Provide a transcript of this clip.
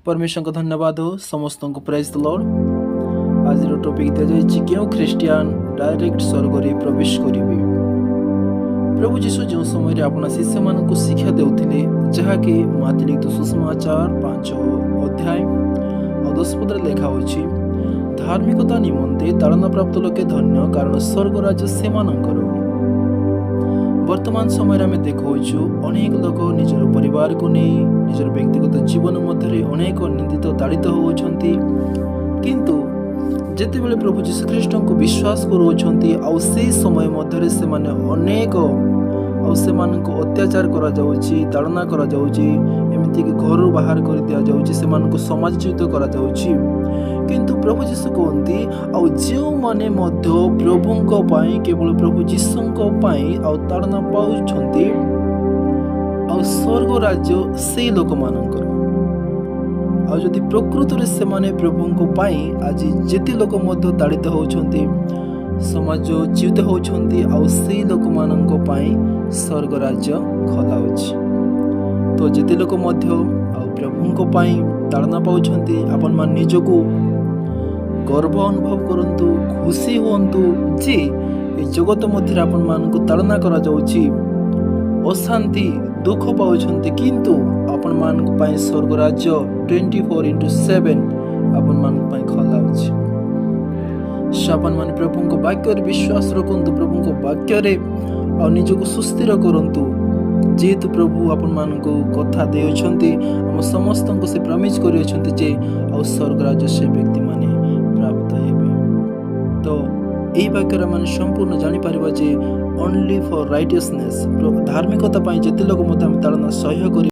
ପରମେଶ୍ୱରଙ୍କ ଧନ୍ୟବାଦ ହଉ। ସମସ୍ତଙ୍କୁ ପ୍ରେଜ୍ ଦ ଲର୍ଡ। ଆଜିର ଟପିକ୍ ଦିଆଯାଇଛି, କେଉଁ ଖ୍ରୀଷ୍ଟିଆନ ଡାଇରେକ୍ଟ ସ୍ୱର୍ଗରେ ପ୍ରବେଶ କରିବେ? ପ୍ରଭୁ ଯୀଶୁ ଯେଉଁ ସମୟରେ ଆପଣା ଶିଷ୍ୟମାନଙ୍କୁ ଶିକ୍ଷା ଦେଉଥିଲେ, ଯାହାକି ମାଥିଉ ଲିଖିତ ସୁସମାଚାର 5 ଅଧ୍ୟାୟ ଆଉ 10 ପଦରେ ଲେଖା ହୋଇଛି, "ଧାର୍ମିକତା ନିମନ୍ତେ ତାଡ଼ନାପ୍ରାପ୍ତ ଲୋକେ ଧନ୍ୟ, କାରଣ ସ୍ୱର୍ଗ ରାଜ୍ୟ ସେମାନଙ୍କର।" ବର୍ତ୍ତମାନ ସମୟରେ ଆମେ ଦେଖାଉଛୁ, ଅନେକ ଲୋକ ନିଜର ପରିବାରକୁ ନେଇ ନିଜର ବ୍ୟକ୍ତିଗତ ଜୀବନ ମଧ୍ୟରେ ଅନେକ ନିନ୍ଦିତ ତାଡ଼ିତ ହେଉଛନ୍ତି। କିନ୍ତୁ ଯେତେବେଳେ ପ୍ରଭୁ ଯୀଶୁଖ୍ରୀଷ୍ଟଙ୍କୁ ବିଶ୍ୱାସ କରୁଅଛନ୍ତି, ଆଉ ସେଇ ସମୟ ମଧ୍ୟରେ ସେମାନେ ଅନେକ ଆଉ ସେମାନଙ୍କୁ ଅତ୍ୟାଚାର କରାଯାଉଛି, ତାଡ଼ନା କରାଯାଉଛି, ଏମିତିକି ଘରୁ ବାହାର କରି ଦିଆଯାଉଛି, ସେମାନଙ୍କୁ ସମାଜଚ୍ୟୁତ କରାଯାଉଛି। କିନ୍ତୁ ପ୍ରଭୁ ଯୀଶୁ କୁହନ୍ତି, ଆଉ ଯେଉଁମାନେ ମଧ୍ୟ ପ୍ରଭୁଙ୍କ ପାଇଁ, କେବଳ ପ୍ରଭୁ ଯୀଶୁଙ୍କ ପାଇଁ ଆଉ ତାଡ଼ନା ପାଉଛନ୍ତି, ଆଉ ସ୍ୱର୍ଗ ରାଜ୍ୟ ସେଇ ଲୋକମାନଙ୍କର। ଆଉ ଯଦି ପ୍ରକୃତରେ ସେମାନେ ପ୍ରଭୁଙ୍କ ପାଇଁ ଆଜି ଯେତେ ଲୋକ ମଧ୍ୟ ତାଡ଼ିତ ହେଉଛନ୍ତି, ସମାଜଚ୍ୟୁତ ହେଉଛନ୍ତି, ଆଉ ସେଇ ଲୋକମାନଙ୍କ ପାଇଁ ସ୍ୱର୍ଗ ରାଜ୍ୟ ଖୋଲା ଅଛି। ତ ଯେତେ ଲୋକ ମଧ୍ୟ ଆଉ ପ୍ରଭୁଙ୍କ ପାଇଁ ତାଡ଼ନା ପାଉଛନ୍ତି, ଆପଣମାନେ ନିଜକୁ ଗର୍ବ ଅନୁଭବ କରନ୍ତୁ, ଖୁସି ହୁଅନ୍ତୁ ଯେ ଏ ଜଗତ ମଧ୍ୟରେ ଆପଣମାନଙ୍କୁ ତାଡ଼ନା କରାଯାଉଛି, ଅଶାନ୍ତି ଦୁଃଖ ପାଉଛନ୍ତି, କିନ୍ତୁ ଆପଣମାନଙ୍କ ପାଇଁ ସ୍ୱର୍ଗ ରାଜ୍ୟ 24x7 ଆପଣମାନଙ୍କ ପାଇଁ ଖୋଲା ଅଛି। ସୋ ଆପଣମାନେ ପ୍ରଭୁଙ୍କ ବାକ୍ୟରେ ବିଶ୍ୱାସ ରଖନ୍ତୁ, ପ୍ରଭୁଙ୍କ ବାକ୍ୟରେ ଆଉ ନିଜକୁ ସୁସ୍ଥିର କରନ୍ତୁ। ଯେହେତୁ ପ୍ରଭୁ ଆପଣମାନଙ୍କୁ କଥା ଦେଇଅଛନ୍ତି, ଆମ ସମସ୍ତଙ୍କୁ ସେ ପ୍ରମିଜ କରିଅଛନ୍ତି ଯେ ଆଉ ସ୍ୱର୍ଗ ରାଜ୍ୟ ସେ ବ୍ୟକ୍ତିମାନେ ପ୍ରାପ୍ତ ହେବେ। ତ ଏହି ବାକ୍ୟରେ ଆମେ ସମ୍ପୂର୍ଣ୍ଣ ଜାଣିପାରିବା ଯେ ଓନ୍ଲି ଫର୍ ରାଇଟିୟସନେସ୍, ଧାର୍ମିକତା ପାଇଁ ଯେତେ ଲୋକ ମଧ୍ୟ ଆମେ ତାଡ଼ନା ସହ୍ୟ କରି